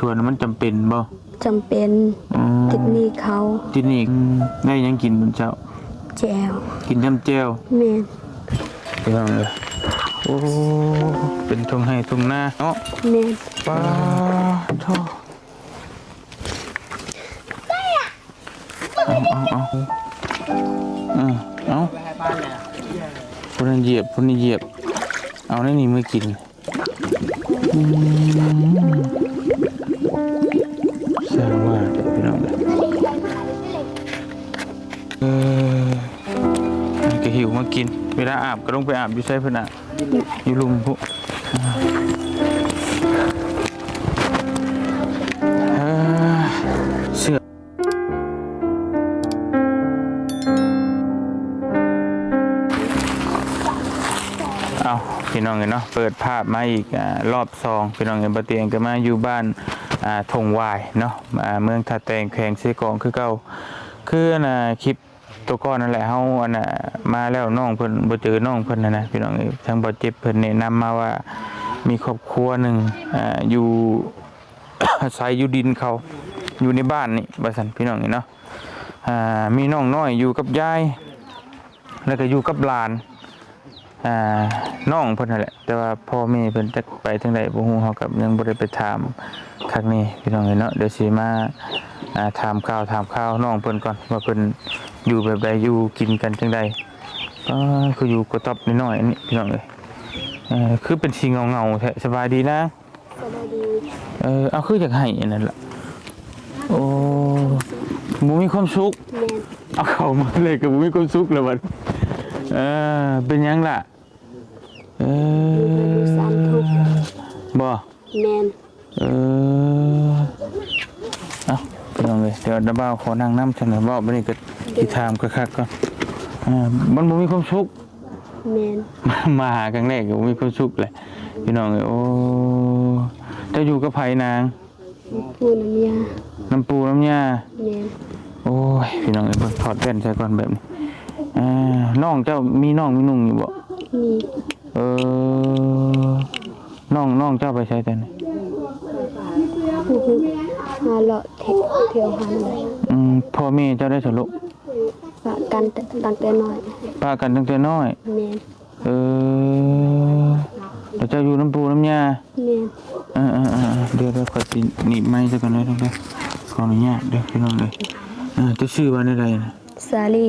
ສວນມັນຈຳເປັນບໍ່? ຈຳເປັນ. ອໍ ຕິດໜີ້ເຂົາ. ຕິດໜີ້. ອືມ ໄດ້ຫຍັງກິນຕອນເຊົ້າ? ແຈ່ວ. ກິນນ້ຳແຈ່ວ. ແມ່ນ. ພີ່ນ້ອງເອີຍ ໂອ້ ເປັນທົ່ງໄຮ່ທົ່ງນາເນາະ. ແມ່ນ. ປາໂທ້. ເອົາ ເອົາ ເອົາ ເອີ ເອົາ ຜູ້ນັ້ນຢຽບ ຜູ້ນີ້ຢຽບ ເອົາໃນນີ້ມາກິນ. ອືມ ສ້າງວ່າແທ້ພີ່ນ້ອງເອີຍ. ເອີ ອັນນີ້ກໍຫິວມາກິນ ເວລາອາບກໍລົງໄປອາບຢູ່ໃສເພິ່ນນະ? ຢູ່ລຸ່ມພຸ້ນ. ເອີ ເສື້ອ ເອົາ ພີ່ນ້ອງເອີຍເນາະ ເປີດພາບມາອີກ ອາ ລອບສອງ ພີ່ນ້ອງເອີຍ. ບ່າວຕຽງກໍມາຢູ່ບ້ານ ອາ ທົ່ງຫວາຍເນາະ ອາ ເມືອງທ່າແຕງ ແຂວງເຊກອງຄືເກົ່າ. ຄື ອັນ ອາ ຄລິບ ຕົວກ່ອນນັ້ນແຫຼະ ເຮົາ ອັນນ່າ ມາແລ້ວ ນ້ອງເພິ່ນ ບໍ່ເຈີນ້ອງເພິ່ນຫັ້ນນະ ພີ່ນ້ອງເອີຍ. ທາງບ່າວເຈັບເພິ່ນແນະນຳມາວ່າ ມີຄອບຄົວໜຶ່ງ ອາ ຢູ່ ອາໄສຢູ່ດິນເຂົາ ຢູ່ໃນບ້ານນີ້ວ່າຊັ້ນ ພີ່ນ້ອງເອີຍເນາະ. ອາ ມີນ້ອງນ້ອຍຢູ່ກັບຍາຍ ແລ້ວກໍຢູ່ກັບຫຼານ ອາ ນ້ອງເພິ່ນຫັ້ນແຫຼະ ແຕ່ວ່າພໍ່ແມ່ເພິ່ນຈັກໄປທາງໃດບໍ່ຮູ້ ເຮົາກໍຍັງບໍ່ໄດ້ໄປຖາມຄັກແນ່ພີ່ນ້ອງເອີຍເນາະ. ດຽວຊິມາ ອາ ຖາມຂ່າວ ຖາມຂ່າວນ້ອງເພິ່ນກ່ອນ ວ່າເພິ່ນຢູ່ແບບໃດ ຢູ່ກິນກັນຈັ່ງໃດ. ອາ ຄືຢູ່ກະຕ໊ອບນ້ອຍໆ ອັນນີ້ພີ່ນ້ອງເອີຍ ເອີ ຄືເປັນສີເງົາໆແທ້. ສະບາຍດີນາງ. ສະບາຍດີ. ເອີ ເອົາ ຄືຢາກໄຫ້ອັນນັ້ນລະ. ໂອ້ ບໍ່ມີຄວາມສຸກ. ແມ່ນ. ເອົາເຂົ້າມາເລີຍກໍບໍ່ມີຄວາມສຸກລະບັດ. ເອີ ເປັນຫຍັງລະ? ເອີ ບໍ່? ແມ່ນ. ເອີ ເອົ້າ ພີ່ນ້ອງເອີຍ ດຽວບ່າວຂໍນັ່ງນຳຊັ້ນ ເວົ້າບັດນີ້ກໍຊິຖາມຄັກໆກ່ອນ. ເອີ ມັນບໍ່ມີຄວາມສຸກ. ແມ່ນ. ມາຫາຄັ້ງແລກກໍບໍ່ມີຄວາມສຸກແຫຼະ ພີ່ນ້ອງເອີຍ. ໂອ້ ເຈົ້າຢູ່ກັບໃຜນາງ? ນ້ຳປູນ້ຳຍາ. ນ້ຳປູນ້ຳຍາ. ແມ່ນ. ໂອ້ຍ ພີ່ນ້ອງເອີຍ ເບິ່ງ ຖອດແວ່ນໃສ່ກ່ອນແບບນີ້. ເອີ ນ້ອງເຈົ້າມີນ້ອງມີນຸ່ງຢູ່ບໍ່? ມີ. ເອີ ນ້ອງ ນ້ອງເຈົ້າໄປໃສແຕ່ນີ້? ຫາເລາະ ທ- ທ່ຽວຫາ. ອືມ ພໍ່ແມ່ເຈົ້າໄດ້ສະລຸ? ປະກັນຕັ້ງແຕ່ນ້ອຍ. ປະກັນຕັ້ງແຕ່ນ້ອຍ. ແມ່ນ. ເອີ ແລ້ວເຈົ້າຢູ່ນຳປູນຳຍ່າ? ແມ່ນ. ເອີໆໆ ດຽວ ດຽວຂ້ອຍຊິໜີບໄມຊະກ່ອນເດີ ຂໍອະນຸຍາດເດີພີ່ນ້ອງເດີ. ເຈົ້າຊື່ວ່າແນວໃດນະ? ສາລີ.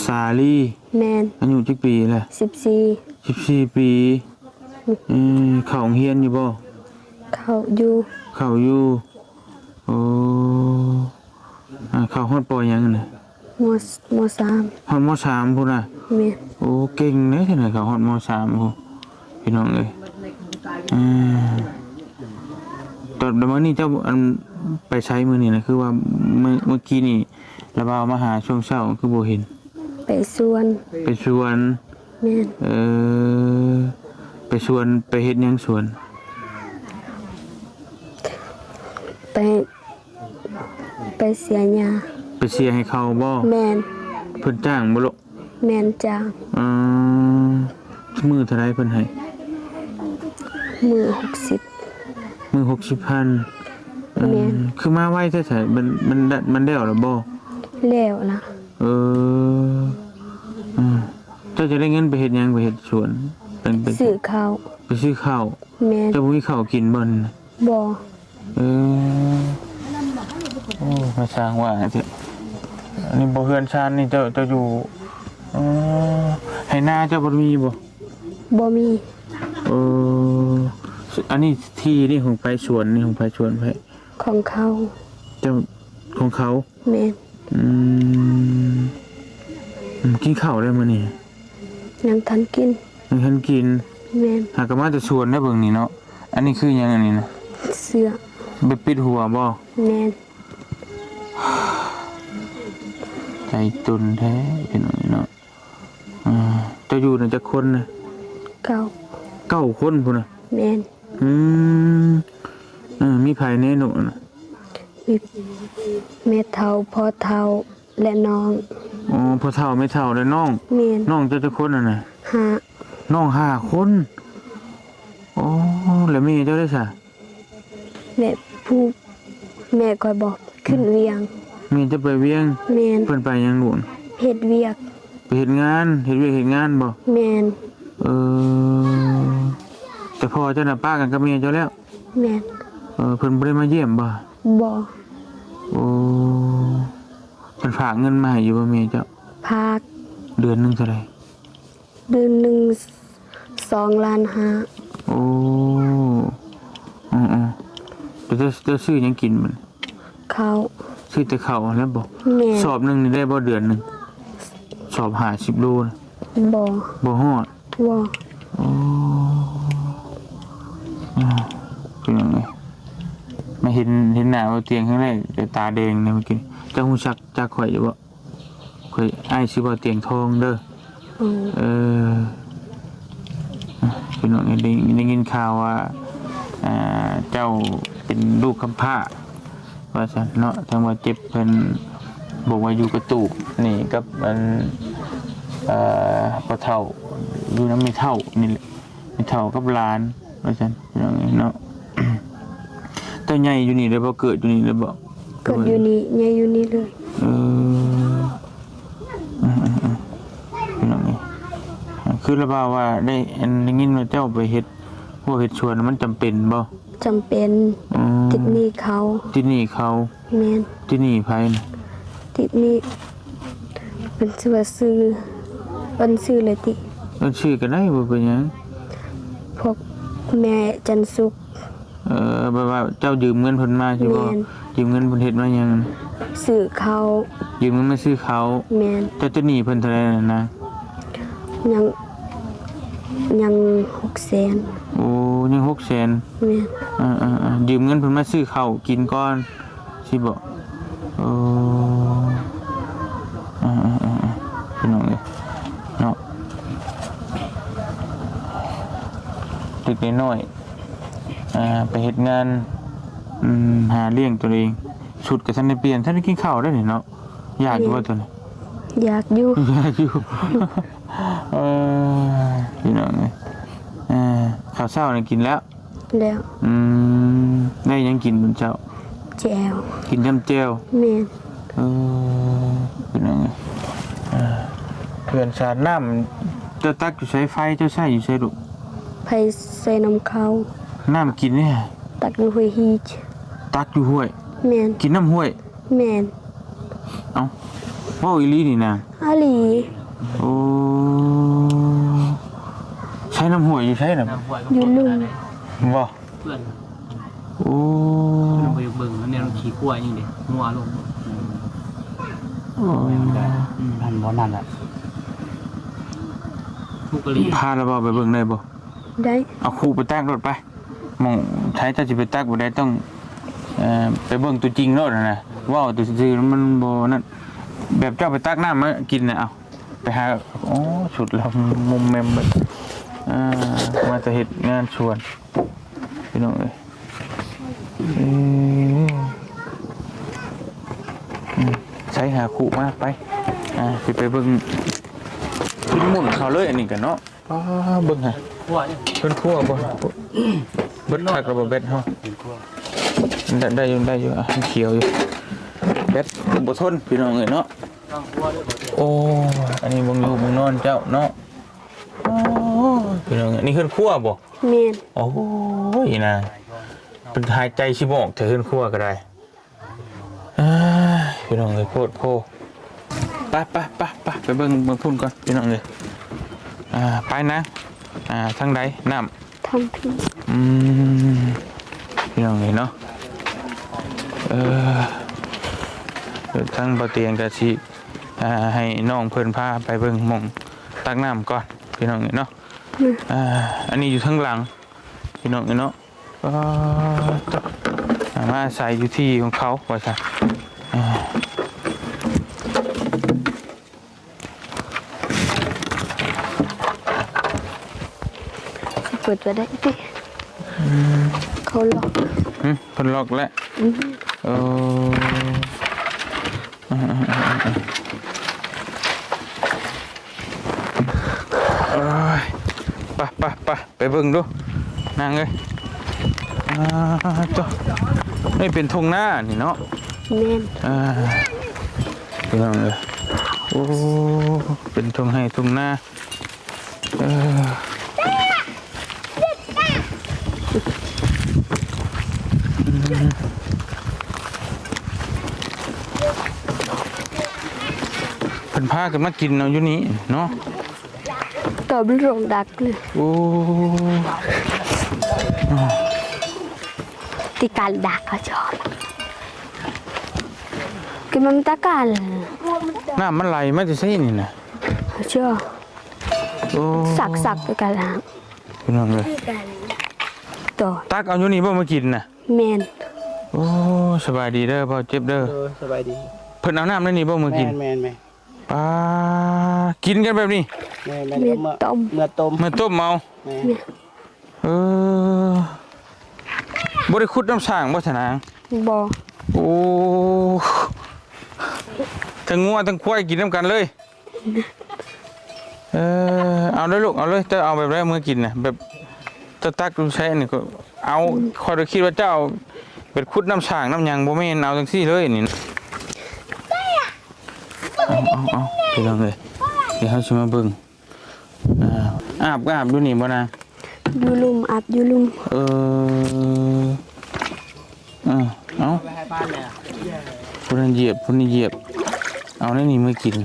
ສາລີ. ແມ່ນ. ອາຍຸຈັກປີລະ? ສິບສີ່. ສິບສີ່ປີ. ເອີ ເຂົ້າໂຮງຮຽນຢູ່ບໍ່? ເຂົ້າຢູ່. ເຂົ້າຢູ່. ໂອ້ ອາ ເຂົ້າຮອດ ປ.ຫຍັງນະ? ມ. ມ.ສາມ. ຮອດ ມ.ສາມ ພຸ້ນນະ? ແມ່ນ. ໂອ້ ເກັ່ງເດ້ຊັ້ນນະ ເຂົ້າຮອດ ມ.ສາມ ພຸ້ນ ພີ່ນ້ອງເອີຍ. ເອີ ຕອນ ແລ້ວມື້ນີ້ເຈົ້າ ອັນ ໄປໃສມື້ນີ້ນະ? ຄືວ່າ ມື້ ມື້ກີ້ນີ້ລະບ່າວມາຫາຊ່ວງເຊົ້າ ຄືບໍ່ເຫັນ? ໄປສວນ. ໄປສວນ. ແມ່ນ. ເອີ ໄປສວນ ໄປເຮັດຫຍັງສວນ? ໄປ ໄປເສຍຫຍ້າ. ໄປເສຍໃຫ້ເຂົາບໍ່? ແມ່ນ. ເພິ່ນຈ້າງບໍ່ລູກ? ແມ່ນ ຈ້າງ. ເອີ ມື້ເທົ່າໃດເພິ່ນໃຫ້? ມື້ຫົກສິບ. ມື້ຫົກສິບພັນ. ແມ່ນ. ເອີ ຄືມາໄວແທ້ ໃສ ມັນ ມັນ ມັນແລ້ວລະບໍ່? ແລ້ວລະ. ເອີ ເອີ ເຈົ້າຈະໄດ້ເງິນໄປເຮັດຫຍັງ? ໄປເຮັດສວນ? ໄປ ໄປ ຊື້ເຂົ້າ. ໄປຊື້ເຂົ້າ. ແມ່ນ. ເຈົ້າບໍ່ມີເຂົ້າກິນບໍ່? ບໍ່. ເອີ ໂອ້ ມາສ້າງວ່າແທ້. ອັນນີ້ບໍ່ ເຮືອນຊານນີ້ເຈົ້າ ເຈົ້າຢູ່ ເອີ ໄຮ່ນາເຈົ້າບໍ່ມີບໍ່? ບໍ່ມີ. ເອີ ອັນນີ້ທີ່ນີ້ຂອງໃຜ? ສວນນີ້ຂອງໃຜ? ສວນໃຜ? ຂອງເຂົາ. ເຈົ້າ ຂອງເຂົາ? ແມ່ນ. ອືມ ອືມ ກິນເຂົ້າແລ້ວມື້ນີ້? ຍັງທັນກິນ. ຍັງທັນກິນ. ແມ່ນ. ຫາກະມາແຕ່ສວນໄດ໋ເບິ່ງນີ້ເນາະ. ອັນນີ້ຄືຫຍັງອັນນີ້ນະ? ເສື້ອ. ໄປປິດຫົວບໍ່? ແມ່ນ. ໃຈຕົນແທ້ພີ່ນ້ອງເນາະ. ເຈົ້າຢູ່ນະຈັກຄົນນະ? ເກົ້າ. ເກົ້າຄົນພຸ້ນນະ? ແມ່ນ. ອືມ ເອີ ມີໃຜແດ່ລູກນະ? ມີແມ່ເຖົ້າ ພໍ່ເຖົ້າ ແລະ ນ້ອງ. ອໍ ພໍ່ເຖົ້າ ແມ່ເຖົ້າ ແລະ ນ້ອງ. ແມ່ນ. ນ້ອງເຈົ້າຈັກຄົນຫັ້ນນະ? ຫ້າ. ນ້ອງຫ້າຄົນ. ໂອ້ ແລ້ວແມ່ເຈົ້າເດຊະ? ແມ່ ຜູ້ແມ່ຂ້ອຍບອກຂຶ້ນວຽງ. ແມ່ເຈົ້າໄປວຽງ? ແມ່ນ. ເພິ່ນໄປຫຍັງລູກ? ເຮັດວຽກ. ໄປເຮັດງານ ເຮັດວຽກເຮັດງານບໍ? ແມ່ນ. ເອີ ແຕ່ພໍ່ເຈົ້ານະປະກັນກັບແມ່ເຈົ້າແລ້ວ? ແມ່ນ. ເອີ ເພິ່ນບໍ່ໄດ້ມາຢ້ຽມບໍ? ບໍ່. ໂອ້ ເພິ່ນຝາກເງິນມາໃຫ້ຢູ່ບໍ່ແມ່ເຈົ້າ? ຝາກ. ເດືອນໜຶ່ງເທົ່າໃດ? ເດືອນໜຶ່ງສອງລ້ານຫ້າ. ໂອ້ ເອີໆ ແລ້ວເຈົ້າ ເຈົ້າຊື້ຫຍັງກິນບັດນີ້? ເຂົ້າ. ຊື້ແຕ່ເຂົ້າຫັ້ນແຫຼະບໍ? ແມ່ນ. ສອບໜຶ່ງນີ້ໄດ້ບໍ່ເດືອນໜຶ່ງ? ສອບຫ້າສິບໂລນະ? ບໍ່. ບໍ່ຮອດ? ບໍ່. ໂອ້ ອາ ເປັນຫຍັງເອີຍ ມາເຫັນ ເຫັນໜ້າບ່າວຕຽງຄັ້ງແລກ ແຕ່ຕາແດງເລີຍມື້ກີ້. ເຈົ້າຮູ້ຈັກ ຈັກຂ້ອຍຢູ່ບໍ່? ຂ້ອຍ ອ້າຍຊື່ບ່າວຕຽງທອງເດີ. ອືມ ເອີ ພີ່ນ້ອງ ໄດ້ ໄດ້ຍິນຂ່າວວ່າ ອ່າ ເຈົ້າເປັນລູກກຳພ້າວ່າຊັ້ນເນາະ. ທາງບ່າວເຈັບເພິ່ນບອກວ່າຢູ່ກະຕູບນີ້ກັບອັນ ເອີ ພໍ່ເຖົ້າ ຢູ່ນຳແມ່ເຖົ້ານີ້ແຫຼະ. ແມ່ເຖົ້າກັບຫຼານວ່າຊັ້ນ ພີ່ນ້ອງເອີຍເນາະ. ເຈົ້າໃຫຍ່ຢູ່ນີ້ເລີຍບໍ່? ເກີດຢູ່ນີ້ເລີຍບໍ່? ເກີດຢູ່ນີ້ ໃຫຍ່ຢູ່ນີ້ເລີຍ. ເອີ ເອີໆໆ ພີ່ນ້ອງເອີຍ ຄືລະບ່າວວ່າໄດ້ ອັນ ໄດ້ຍິນວ່າເຈົ້າໄປເຮັດຮົ້ວເຮັດສວນ ມັນຈຳເປັນບໍ່? ຈຳເປັນ. ອືມ ຕິດໜີ້ເຂົາ. ຕິດໜີ້ເຂົາ. ແມ່ນ. ຕິດໜີ້ໃຜນະ? ຕິດໜີ້ ເປັນຊື່ວ່າຊື່ ເອີ້ນຊື່ເລີຍຕິ? ເອີ້ນຊື່ກໍໄດ້ ບໍ່ເປັນຫຍັງ. ພວກແມ່ຈັນສຸກ. ເອີ ແບບວ່າເຈົ້າຢືມເງິນເພິ່ນມາຊີ້ບໍ່? ແມ່ນ. ຢືມເງິນເພິ່ນເຮັດມາຫຍັງ? ຊື້ເຂົ້າ. ຢືມເງິນມາຊື້ເຂົ້າ. ແມ່ນ. ເຈົ້າຕິດໜີ້ເພິ່ນເທົ່າໃດນະ? ຍັງ ຍັງຫົກແສນ. ໂອ້ ຍັງຫົກແສນ. ແມ່ນ. ເອີໆໆ ຢືມເງິນເພິ່ນມາຊື້ເຂົ້າກິນກ່ອນ. ຊິບອກ ໂອ້ ເອີໆໆ ພີ່ນ້ອງເອີຍເນາະ ເດັກນ້ອຍ ອ່າ ໄປເຮັດງານ ອືມ ຫາລ້ຽງຕົວເອງ. ຊຸດກໍທັນໄດ້ປ່ຽນ ທັນໄດ້ກິນເຂົ້າໄດ້ນີ້ເນາະ. ຢາກຢູ່ບໍ່ຕົວນີ້? ຢາກຢູ່ ຢາກຢູ່. ເອີ ພີ່ນ້ອງເອີຍ ເອີ ເຂົ້າເຊົ້ານີ້ກິນແລ້ວ? ແລ້ວ. ອືມ ໄດ້ຫຍັງກິນຕອນເຊົ້າ? ແຈ່ວ. ກິນຈຳແຈ່ວ? ແມ່ນ. ເອີ ພີ່ນ້ອງເອີຍ ເອີ ເພື່ອນສາດນ້ຳ ເຈົ້າຕັກຢູ່ໃສ? ໄຟເຈົ້າໃຊ້ຢູ່ໃສລູກ? ໄຟໃສ່ນຳເຂົ້າ. ນ້ຳກິນເດ? ຕັກຢູ່ຫ້ວຍຮີດ. ຕັກຢູ່ຫ້ວຍ? ແມ່ນ. ກິນນ້ຳຫ້ວຍ? ແມ່ນ. ເອົ້າ ເວົ້າອີ່ຫຼີນີ້ນະ? ອີ່ຫຼີ. ໂອ້ ໃຊ້ນ້ຳຫ້ວຍຢູ່ໃສນະ? ຢູ່ລຸ່ມ. ບໍ່? ເພື່ອນ. ໂອ້ ລະບໍ່ຢາກເບິ່ງ ແນວມັນຂີ້ຂົວຫຍັງເດ ຫົວລົງ. ໂອ້ ອືມ ອັນບໍ່ນັ້ນລະ ທຸກກະລີ. ພາລະເວົ້າໄປເບິ່ງໄດ້ບໍ່? ໄດ້. ເອົາຄຸໄປຕັກໂລດໄປ. ໝ່ອງໃຜເຈົ້າຊິໄປຕັກບໍ່ໄດ້ ຕ້ອງ ເອີ ໄປເບິ່ງຕົວຈິງໂລດຫັ້ນນະ. ເວົ້າແຕ່ຊື່ໆ ມັນບໍ່ນັ້ນ. ແບບເຈົ້າໄປຕັກນ້ຳມາກິນນະ ເອົາ ໄປຫາ. ໂອ້ ຊຸດລາວມຸມແມມເບິດ. ອ່າ ມາແຕ່ເຮັດງານສວນ ພີ່ນ້ອງເອີຍ. ເອີ ອືມ ໃຊ້ຫາຄຸມາໄປ. ອ່າ ຊິໄປເບິ່ງ ຂຶ້ນໝຸ່ນເຂົາເລີຍ ອັນນີ້ກະເນາະ. ປ້າ ເບິ່ງຫາ ເຮືອນຄົວບໍ່? ເບິດຄັກແລ້ວບໍ່ແບັດເຮົາ? ໄດ້ ໄດ້ຢູ່ ໄດ້ຢູ່ ອ່ະ ມັນຂຽວຢູ່. ແບັດບໍ່ທົນ ພີ່ນ້ອງເອີຍເນາະ. ໂອ້ ອັນນີ້ເບິ່ງຢູ່ເບິ່ງນອນເຈົ້າເນາະ. ໂອ້ ພີ່ນ້ອງ ອັນນີ້ເຮືອນຄົວບໍ່? ແມ່ນ. ໂອ້ຍ ນາງ ເປັນຫາຍໃຈຊິບໍ່ອອກແທ້ ເຮືອນຄົວກໍໄດ້. ເອີຍ ພີ່ນ້ອງເອີຍ ໂພດໂພ. ໄປ ໄປ ໄປ ໄປ ໄປເບິ່ງ ເບິ່ງພຸ້ນກ່ອນ ພີ່ນ້ອງເອີຍ. ອ່າ ໄປນະ ອ່າ ທາງໃດນ້ຳ? ທາງພີ້. ອືມ ພີ່ນ້ອງເອີຍເນາະ. ເອີ ທາງບ່າວຕຽງກະຊິ ອ່າ ໃຫ້ນ້ອງເພິ່ນພາໄປເບິ່ງໝ່ອງຕັກນ້ຳກ່ອນ ພີ່ນ້ອງເອີຍເນາະ. ອືມ ອ່າ ອັນນີ້ຢູ່ທາງຫຼັງ ພີ່ນ້ອງເອີຍເນາະ. ປາດໂທ້ ມາອາໄສຢູ່ທີ່ຂອງເຂົາວ່າຊັ້ນ. ອ່າ ເປີດບໍ່ໄດ້ຕິ? ອືມ ເຂົາລັອກ. ຫຶ ເພິ່ນລັອກແລ້ວ. ອືມ ເອີ ອ່າ ເອີຍ ໄປ ໄປ ໄປ ໄປເບິ່ງດູ ນາງເອີຍ. ອ່າ ໂທ້ ນີ້ເປັນທົ່ງນານີ້ເນາະ. ແມ່ນ. ອ່າ ພີ່ນ້ອງເອີຍ ໂອ້ ເປັນທົ່ງໄຮ່ທົ່ງນາ. ເອີ ເພິ່ນພາກັນມາກິນເອົາຢູ່ນີ້ເນາະ. ຕອບລົງດັກເລີຍ. ໂອ້ ຕິການດັກເຂົາຈອດ ຄືມັນຕະການ ນ້ຳມັນໄຫຼມາແຕ່ໃສນີ້ນະ? ເຈົ້າ. ໂອ້ ສັກໆ ຄືກັນລະ ພີ່ນ້ອງເອີຍ. ໂຕ ຕັກເອົາຢູ່ນີ້ບໍ່ມາກິນນະ? ແມ່ນ. ໂອ້ ສະບາຍດີເດີ ເບົາເຈັບເດີ. ໂດຍ ສະບາຍດີ. ເພິ່ນເອົານ້ຳໃນນີ້ບໍ່ມາກິນ? ແມ່ນໆ. ປາ ກິນກັນແບບນີ້? ແມ່ນໆ. ເອົາເມືອ ເມືອຕົ້ມ ເມືອຕົ້ມເອົາ. ແມ່ນ. ເອີ ບໍ່ໄດ້ຂຸດນ້ຳສ້າງບໍ່ຊະນາງ? ບໍ່. ໂອ້ ທັງງົວທັງຄວາຍກິນນຳກັນເລີຍ. ເອີ ເອົາເດີລູກ ເອົາເລີຍ. ເຈົ້າເອົາແບບໃດເມືອກິນນະ? ແບບເຈົ້າຕັກຢູ່ໃສນີ້ກໍເອົາ. ຂ້ອຍກໍຄິດວ່າເຈົ້າເອົາແບບຂຸດນ້ຳສ້າງນ້ຳຫຍັງ. ບໍ່ແມ່ນ ເອົາຈັ່ງຊີ້ເລີຍນີ້. ເອົາ ເອົາ ເອົາ ພີ່ນ້ອງເອີຍ ດຽວເຮົາຊິມາເບິ່ງ. ອາ ອາບ ອາບຢູ່ນີ້ບໍ່ນາງ? ຢູ່ລຸ່ມ ອາບຢູ່ລຸ່ມ. ເອີ ເອີ ເອົາ ຜູ້ນັ້ນຢຽບ ຜູ້ນີ້ຢຽບ. ເອົາແນວນີ້ມາກິນ.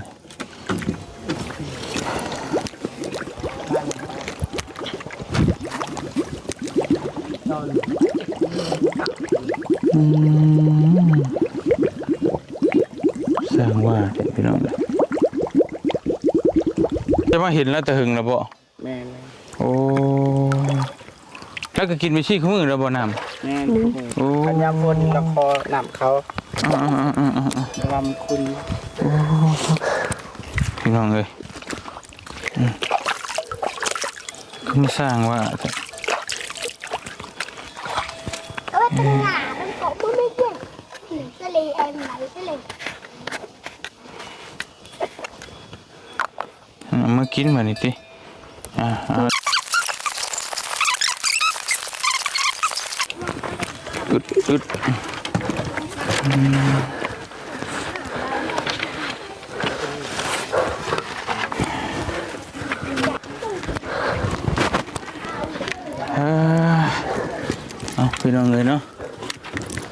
ອືມ ຊ່າງວ່າແທ້ພີ່ນ້ອງ. ຈະມາເຫັນລາວແຕ່ເຫິງແລ້ວບໍ່? ແມ່ນ. ໂອ້ ລາວກໍກິນໄປຊີ້ຄູ່ມື້ແລ້ວບໍ່ນ້ຳ? ແມ່ນ. ໂອ້ ຄັນຍາມຝົນລະຂໍນ້ຳເຂົາ. ອາໆ ລຳຄຸນ. ໂອ້ ພີ່ນ້ອງເອີຍ ອືມ ຄືມາສ້າງວ່າແທ້. ເອົາມາກິນບາດນີ້ຕິ. ອາ ອາ ອຶດ ອຶດ ອືມ ເອີ ເອົາ ພີ່ນ້ອງເອີຍເນາະ.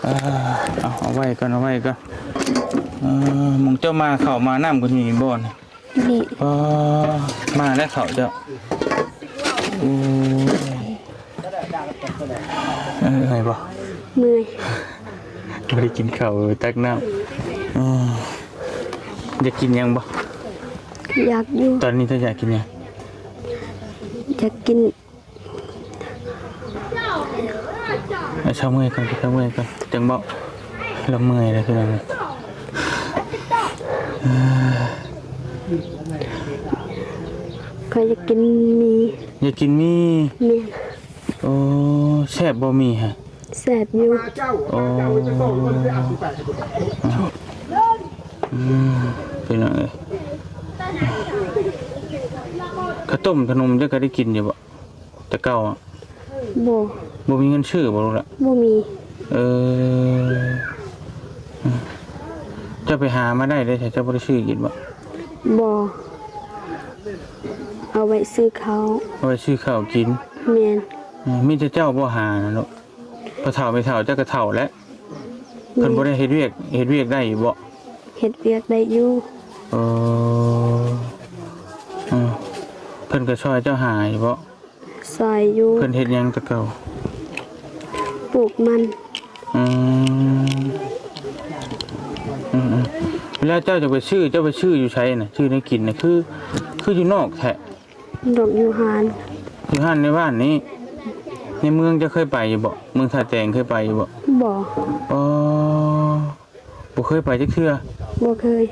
ເອີ ເອົາ ເອົາໄວ້ກ່ອນ ເອົາໄວ້ກ່ອນ. ເອີ ໝ່ອງເຈົ້າມາເຂົ້າມານ້ຳກໍຢູ່ນີ້ບໍ່ນະ? ນີ້ ອໍ ມາແລ້ວເຂົ້າເຈົ້າ. ໂອ້ຍ ເອີ ເມື່ອຍບໍ່? ເມື່ອຍ ບໍ່ໄດ້ກິນເຂົ້າ ຕັກນ້ຳ. ເອີ ຢາກກິນຫຍັງບໍ່? ຢາກຢູ່. ຕອນນີ້ເຈົ້າຢາກກິນຫຍັງ? ຢາກກິນ ໃຫ້ເຊົາເມື່ອຍກ່ອນ ເຊົາເມື່ອຍກ່ອນ ຈັ່ງເວົ້າ. ລາວເມື່ອຍແລ້ວ ພີ່ນ້ອງ. ຂ້ອຍຢາກກິນໝີ່. ຢາກກິນໝີ່? ແມ່ນ. ໂອ້ ແຊບບໍ່ໝີ່ຫັ້ນ? ແຊບຢູ່. ໂອ້ ອືມ ພີ່ນ້ອງເອີຍ ເຂົ້າຕົ້ມຂະໜົມເຈົ້າກໍໄດ້ກິນຢູ່ບໍ່? ແຕ່ເກົ່າອະ? ບໍ່. ບໍ່ມີເງິນຊື້ບໍ່ລູກລະ? ບໍ່ມີ. ເອີ ເຈົ້າໄປຫາມາໄດ້ເດ້ ເຈົ້າບໍ່ໄດ້ຊື້ກິນບໍ່? ບໍ່. ເອົາໄວ້ຊື້ເຂົ້າ. ເອົາໄວ້ຊື້ເຂົ້າກິນ. ແມ່ນ. ເອີ ມີແຕ່ເຈົ້າບໍ່ຫານະລູກ? ພໍ່ເຖົ້າແມ່ເຖົ້າເຈົ້າກໍເຖົ້າແລ້ວ. ແມ່ນ. ເພິ່ນບໍ່ໄດ້ເຮັດວຽກ ເຮັດວຽກໄດ້ຢູ່ບໍ່? ເຮັດວຽກໄດ້ຢູ່. ເອີ ເອີ ເພິ່ນກໍຊ່ອຍເຈົ້າຫາຢູ່ບໍ່? ຊ່ອຍຢູ່. ເພິ່ນເຮັດຫຍັງແຕ່ເກົ່າ? ປູກມັນ. ອືມ ອືມໆ ແລ້ວເຈົ້າຈະໄປຊື້ ເຈົ້າໄປຊື້ຢູ່ໃສນະ? ຊື້ແນວກິນນະ ຄື ຄືຢູ່ນອກແທ້? ດອກຢູ່ຮ້ານ. ຢູ່ຮ້ານໃນບ້ານນີ້? ໃນເມືອງເຈົ້າເຄີຍໄປຢູ່ບໍ່? ເມືອງທ່າແຕງເຄີຍໄປຢູ່ບໍ່? ບໍ່. ອໍ ບໍ່ເຄີຍໄປຈັກເທື່ອ? ບໍ່ເຄີຍ.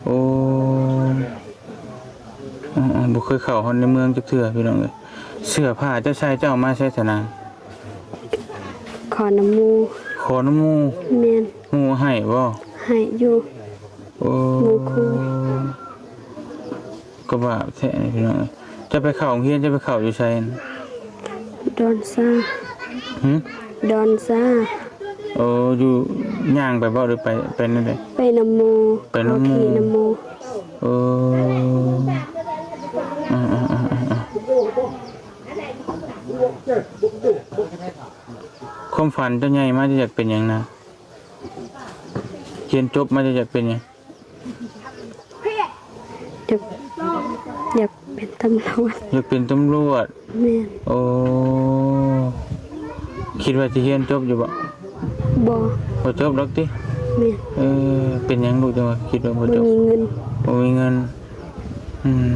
ໂອ້ ອືມໆ ບໍ່ເຄີຍເຂົ້າຮອດໃນເມືອງຈັກເທື່ອ ພີ່ນ້ອງເອີຍ. ເສື້ອຜ້າເຈົ້າໃສ່ ເຈົ້າເອົາມາໃສຊະນາງ? ຂໍນຳໝູ່. ຂໍນຳໝູ່? ແມ່ນ. ໝູ່ໃຫ້ບໍ່? ໃຫ້ຢູ່. ໂອ້ ໝູ່ຄູ່. ກໍບາບແທ້ພີ່ນ້ອງເອີຍ. ເຈົ້າໄປເຂົ້າໂຮງຮຽນ ເຈົ້າໄປເຂົ້າຢູ່ໃສ? ດອນຊາ. ຫື? ດອນຊາ. ໂອ້ ຢູ່ ຍ່າງໄປບໍ່ ຫຼືໄປ ໄປແນວໃດ? ໄປນຳໝູ່ ໄປນຳໝູ່ ຂີ່ນຳໝູ່. ເອີ ອາໆ ຄວາມຝັນເຈົ້າໃຫຍ່ມາເຈົ້າຢາກເປັນຫຍັງນະ? ຮຽນຈົບມາເຈົ້າຢາກເປັນຫຍັງ? ຢາກ ຢາກເປັນຕຳຫຼວດ. ຢາກເປັນຕຳຫຼວດ? ແມ່ນ. ໂອ້ ຄິດວ່າຊິຮຽນຈົບຢູ່ບໍ່? ບໍ່. ບໍ່ຈົບດອກຕິ? ແມ່ນ. ເອີ ເປັນຫຍັງລູກຈັ່ງວ່າຄິດວ່າບໍ່ຈົບ? ບໍ່ມີເງິນ. ບໍ່ມີເງິນ. ອືມ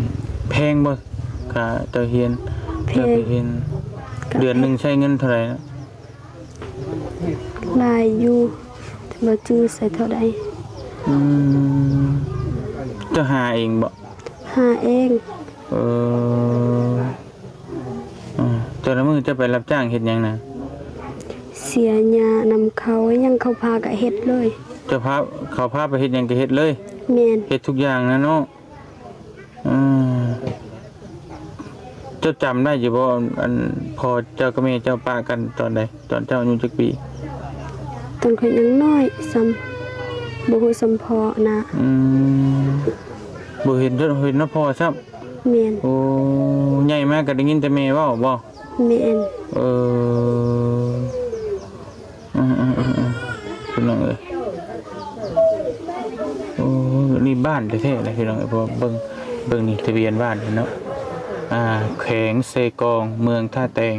ແພງບໍ່ ຄ່າເຈົ້າຮຽນ? ແພງ. ເຈົ້າໄປຮຽນ ເດືອນໜຶ່ງໃຊ້ເງິນເທົ່າໃດ? ຫຼາຍຢູ່ ແຕ່ບໍ່ຈື່ໃຊ້ເທົ່າໃດ. ອືມ ເຈົ້າຫາເອງບໍ່? ຫາເອງ. ເອີ ອືມ ແຕ່ລະມື້ເຈົ້າໄປຮັບຈ້າງເຮັດຫຍັງນະ? ເສຍຫຍ້ານຳເຂົາ ຫຍັງເຂົາພາກະເຮັດເລີຍ. ເຈົ້າພາ ເຂົາພາໄປເຮັດຫຍັງກະເຮັດເລີຍ? ແມ່ນ. ເຮັດທຸກຢ່າງນະເນາະ. ອືມ ເຈົ້າຈຳໄດ້ຢູ່ບໍ່ ອັນ ພໍ່ເຈົ້າກັບແມ່ເຈົ້າປະກັນຕອນໃດ? ຕອນເຈົ້າອາຍຸຈັກປີ? ຕອນຂ້ອຍຍັງນ້ອຍ ສ່ຳ ບໍ່ຮູ້ສ່ຳພໍ່ນະ. ອືມ ບໍ່ເຫັນ ເຫັນນຳພໍ່ຊ້ຳ? ແມ່ນ. ໂອ້ ໃຫຍ່ມາກະໄດ້ຍິນແຕ່ແມ່ເວົ້າບໍ່? ແມ່ນ. ເອີ ອືມໆໆ ພີ່ນ້ອງເອີຍ ໂອ້ ນີ້ບ້ານແທ້ໆເລີຍພີ່ນ້ອງເອີຍ ເພາະວ່າເບິ່ງ ເບິ່ງນີ້ທະບຽນບ້ານເນາະ ອ່າ ແຂວງເຊກອງ ເມືອງທ່າແຕງ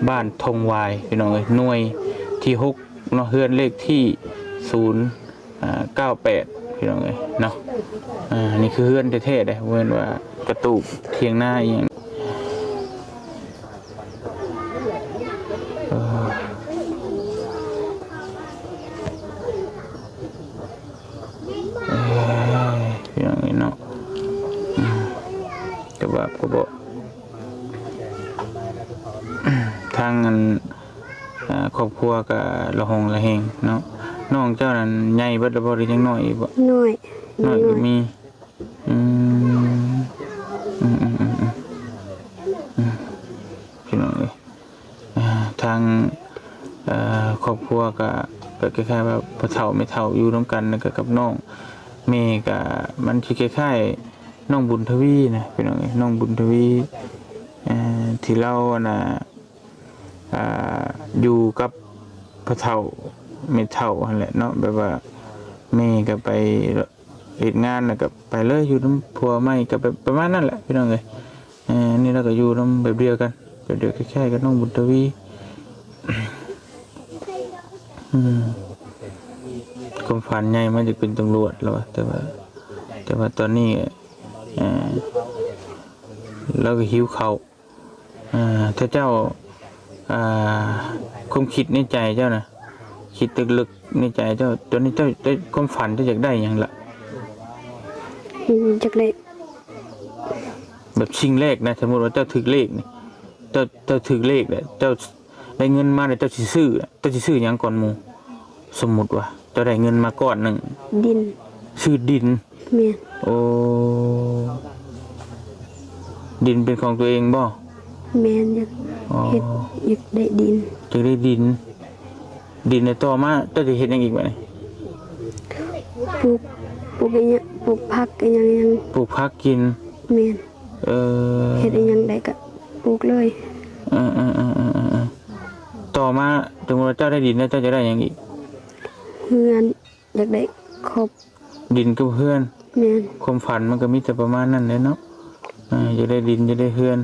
ບ້ານທົ່ງຫວາຍ ພີ່ນ້ອງເອີຍ ໜ່ວຍທີຫົກເນາະ ເຮືອນເລກທີສູນ ອ່າ ເກົ້າແປດ ພີ່ນ້ອງເອີຍເນາະ ອ່າ ນີ້ຄືເຮືອນແທ້ໆເດ້ ບໍ່ແມ່ນວ່າກະຕູບ ຖຽງນາອີ່ຫຍັງ. ເອີ ເອີ ພີ່ນ້ອງເອີຍເນາະ ອືມ ກະບາບກະເບາະ ທາງອັນ ອ່າ ຄອບຄົວກະລະຫົງລະເຮງເນາະ ນ້ອງເຈົ້ານັ້ນໃຫຍ່ເບິດແລ້ວບໍ່ ຫຼືຍັງນ້ອຍອີກບໍ່? ນ້ອຍ ນ້ອຍກະມີ. ອືມ ອືມ ອືມ ອືມ ອືມ ພີ່ນ້ອງເອີຍ ອ່າ ທາງ ເອີ ຄອບຄົວກະ ກະຄ້າຍໆວ່າພໍ່ເຖົ້າແມ່ເຖົ້າຢູ່ນຳກັນ ແລ້ວກະກັບນ້ອງ ແມ່ກະມັນຊິຄ້າຍໆ ນ້ອງບຸນທະວີນະ ພີ່ນ້ອງເອີຍ ນ້ອງບຸນທະວີ ເອີ ທີ່ລາວ ອັນນ່າ ອ່າ ຢູ່ກັບພໍ່ເຖົ້າແມ່ເຖົ້າຫັ້ນແຫຼະເນາະ ແບບວ່າແມ່ກະໄປເຮັດງານ ແລ້ວກະໄປເລີຍ ຢູ່ນຳຜົວໃໝ່ ກະແບບປະມານນັ້ນແຫຼະ ພີ່ນ້ອງເອີຍ ເອີ ອັນນີ້ລາວກະຢູ່ນຳແບບດຽວກັນ ແບບດຽວຄ້າຍໆກັບນ້ອງບຸນທະວີ ອືມ ຄວາມຝັນໃຫຍ່ມາຈະເປັນຕຳຫຼວດແລ້ວວ່າ ແຕ່ວ່າ ແຕ່ວ່າຕອນນີ້ ເອີ ລາວກະຫິວເຂົ້າ ອ່າ ຖ້າເຈົ້າ ອ່າ ຄວາມຄິດໃນໃຈເຈົ້ານະ ຄິດເລິກໆໃນໃຈເຈົ້າ ຕອນນີ້ເຈົ້າ ເຈົ້າ ຄວາມຝັນເຈົ້າຢາກໄດ້ຫຍັງລະ? ອືມ ຢາກໄດ້ ແບບສິ່ງແລກນະ ສົມມຸດວ່າເຈົ້າຖືກເລກນີ້ ເຈົ້າ ເຈົ້າຖືກເລກແລ້ວ ເຈົ້າໄດ້ເງິນມາແລ້ວ ເຈົ້າຊິຊື້ ເຈົ້າຊິຊື້ຫຍັງກ່ອນໝູ່? ສົມມຸດວ່າເຈົ້າໄດ້ເງິນມາກ້ອນໜຶ່ງ ດິນ ຊື້ດິນ. ແມ່ນ. ໂອ້ ດິນເປັນຂອງຕົວເອງບໍ່? ແມ່ນ. ຢາກ ອໍ ເຮັດ ຢາກໄດ້ດິນ ຢາກໄດ້ດິນ. ດິນແລ້ວຕໍ່ມາເຈົ້າຈະເຮັດຫຍັງອີກບາດນີ້? ປູກ ປູກອີ່ຫຍັງ ປູກຜັກອີ່ຫຍັງ ປູກຜັກກິນ. ແມ່ນ. ເອີ ເຮັດອີ່ຫຍັງໄດ້ກະປູກເລີຍ. ເອີໆໆໆໆ ຕໍ່ມາສົມມຸດວ່າເຈົ້າໄດ້ດິນແລ້ວ ເຈົ້າຈະໄດ້ຫຍັງອີກ? ເຮືອນ ຢາກໄດ້ຄອບ ດິນກັບເຮືອນ. ແມ່ນ. ຄວາມຝັນມັນກະມີແຕ່ປະມານນັ້ນແຫຼະເນາະ ເອີ ຢາກໄດ້ດິນ ຢາກໄດ້ເຮືອນ